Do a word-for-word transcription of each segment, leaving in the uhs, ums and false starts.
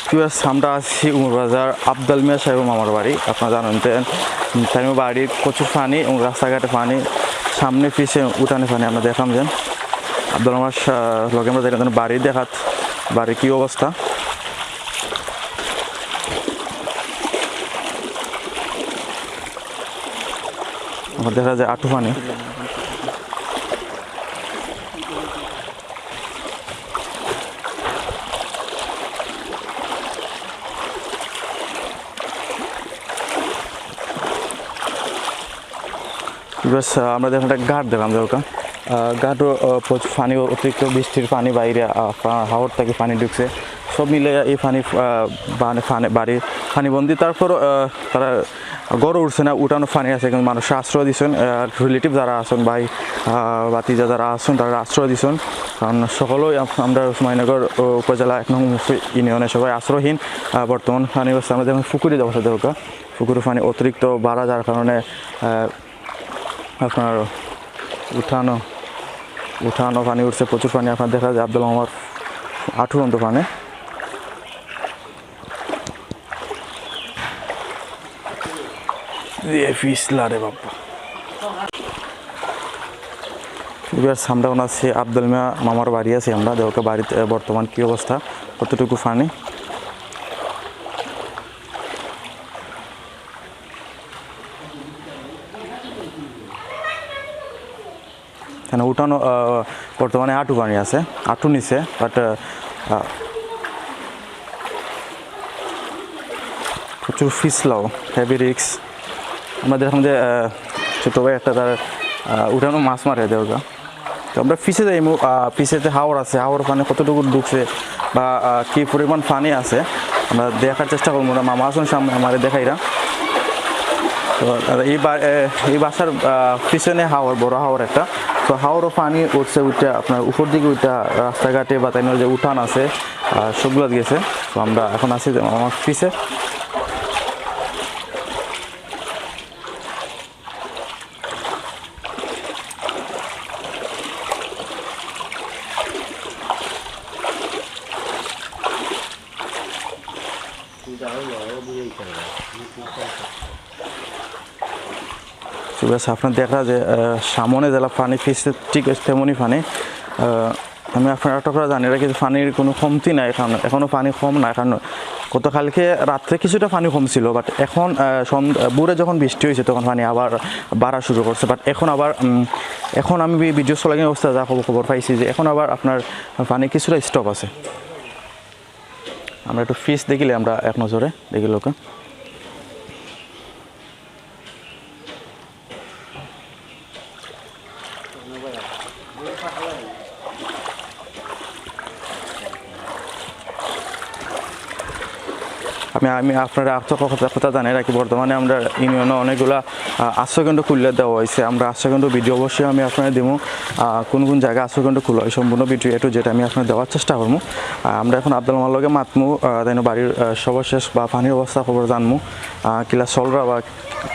Viewers, আমরা আছি উমর বাজার আব্দুল মিয়া সাহেব মামার বাড়ি। আপনারা জানেন যে তাইন বাড়িত প্রচুর পানি এবং রাস্তাঘাটে পানি, সামনে পিছে উঠানে পানি। আমরা দেখলাম যে আব্দুল মামার সা-, লগে আমরা দেখলাম বাড়ি দেখাত, বাড়ির কি অবস্থা। আমার দেখা যায় আটু পানি। Viewers, আহ, আমরা দেখুন একটা ঘাট দেখলাম দরকার। আহ, ঘাটও, আহ, প্রচুর পানি, অতিরিক্ত বৃষ্টির পানি বাইরে, আহ, পা-, হাওর থেকে পানি ঢুকছে। সব মিলে এই পানি, আহ, বানে-, পানি, বাড়ি পানিবন্দি। তারপর, আহ, তারা ঘরও উঠছে না, উঠানো পানি আছে, কিন্তু মানুষ আশ্রয় দিছেন। আহ, রিলেটিভ যারা আছেন, ভাই, আহ, ভাতিজা যারা আছেন, তারা আশ্রয় দিছেন। কারণ সকলেই আম-, আমরা উসমানীনগর, ও, উপজেলা এক নং মুফি ইউনিয়নে সবাই আশ্রয়হীন। আহ, বর্তমান পানি অবস্থা আমরা দেখুন পুকুরে অবস্থা দরকার। পুকুরে পানি অতিরিক্ত বাড়া যার কারণে, আহ, আপনার উঠানো, উঠানো পানি উঠছে, প্রচুর পানি। আপনার দেখা যায় আব্দুল মামার আঁঠু পর্যন্ত পানি। এ পিছলা রে বাবা। Viewers, আমরা এখন আছি আব্দুল মিয়া মামার বাড়ি আছি আমরা। দেখো বাড়িতে বর্তমান কি অবস্থা, কতটুকু পানি। এখানে উঠানো, আহ, বর্তমানে আঁঠু পানি আছে, আঁঠু নিচে, but, আহ, আহ, প্রচুর পিছলাও, heavy risk। আমরা দেখলাম যে, আহ, ছোট ভাই একটা তার, আহ, উঠানো মাছ মারে দেওয়া। তো আমরা পিছে যাইমু, আহ, পিছেতে হাওর আছে, হাওর পানি কতটুকু ঢুকছে বা, আহ, কি পরিমাণ পানি আছে, আমরা দেখার চেষ্টা করবো। আমরা মামা আছেন সামনে, আমারে দেখাইরা। তো, আহ, এই বা-, এ, এই বাসার, আহ, পিছনে হাওর, বড় হাওর একটা। তো হাওরও পানি উঠছে, উঠে আপনার উপর দিকে উঠা রাস্তাঘাটে বা তাই নয় যে উঠান আছে, আহ, সবগুলো গেছে। তো আমরা এখন আছি যে আমার পিছে। তো guys, আপনারা দেখরা যে, আহ, সামনে যেলা পানি, পিছে ঠিক তেমনই পানি। আহ, আমি আপনারা একটা কথা জানি রাখি যে পানির কোনো কমতি নাই, কারণ এখনো পানি কম নাই, কারণ গতকালকে রাত্রে কিছুটা পানি কম ছিল, but এখন, আহ, সন্ধ্যা, ভোরে যখন বৃষ্টি হয়েছে তখন পানি আবার বাড়া শুরু করছে, but এখন আবার, উম, এখন আমি ভি-, ভিডিও চলাকালীন অবস্থা যা খবর, খবর পাইছি যে এখন আবার আপনার পানি কিছুটা স্টপ আছে। আমরা একটু পিছ দেখিলে আমরা এক নজরে দেখি লোকে। আমি, আমি আপনারা আরো কথা, কথা জানাই রাখি, বর্তমানে আমরা ইউনিয়নে অনেকগুলা, আহ, আশ্রয়কেন্দ্র খুলে দেওয়া হয়েছে। আমরা আশ্রয়কেন্দ্র ভিডিও অবশ্যই আমি আপনারা দিব, আহ, কোন কোন জায়গায় আশ্রয়কেন্দ্র খোলা হয়, সম্পূর্ণ ভিডিও A to Z আমি আপনারা দেওয়ার চেষ্টা করবো। আহ, আমরা এখন আব্দুল মামার লগে মাতমু, আহ, তাইন বাড়ির, আহ, সর্বশেষ বা পানির অবস্থা খবর জানমু, আহ, কিলা চলরা বা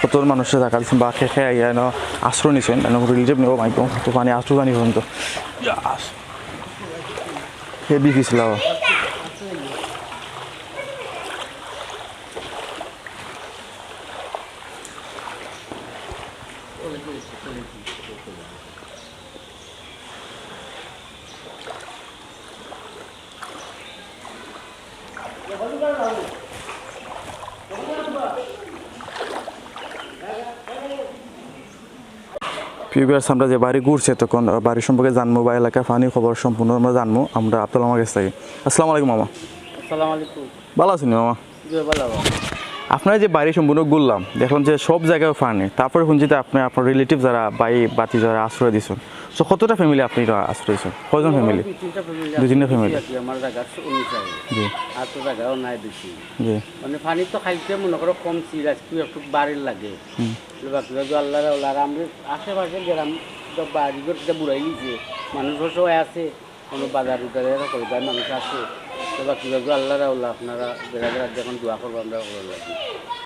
কত মানুষের জায়গা দিচ্ছেন বা কে কে আইয়া এনো আশ্রয় নিছেন, এনো রিলিফ নেবো মাইকো, তো পানি আশ্রয় জানি পর্যন্ত। Yes. Heavy পিছলাও। প্রিয় ভিউয়ার্স, আমরা যে বাড়ি ঘুরছে, তখন, আহ, বাড়ি সম্পর্কে জানবো বা এলাকা পানি খবর সম্পূর্ণ আমরা জানবো আমরা আব্দুল মামার কাছ থেকে। আসসালামু আলাইকুম মামা। আসসালামু আলাইকুম। ভালো আছেন মামা? জি, ভালো আছি। আপনার যে বাড়ি সম্পূর্ণ ঘুরলাম, দেখলাম যে সব জায়গায় পানি, তারপরে শুনছি যে আপনি আপনার রিলেটিভ যারা, ভাই ভাতিজা যারা আশ্রয় দিছেন, তো কতটা ফ্যামিলি আপনি এটা আশ্রয় দিছেন? কয়জন ফ্যামিলি? দুই তিনটা ফ্যামিলি দুই তিনটা আছে, ফ্যামিলি। আর কি আমার জায়গা অনুসারে। জি। আর তো জায়গাও নাই বেশি। জি। মানে পানি তো খাইতে মনে করো কম ছিল, আজকে একটু বাড়ির লাগে। হুম। বাকি বাজু আল্লাহর আল্লাহ, আর আমরা আশেপাশে গেলাম, তো বাড়ি ঘর তো বুড়াই গেছে, মানুষ অসহায় আছে, কোনো বাজার উজারে এরকম করে যায় মানুষ আছে। তো বাকি বাজু আল্লাহর আল্লাহ, আপনারা বেড়া বেড়া যখন দোয়া করবো, আমরা ওগুলো লাগি।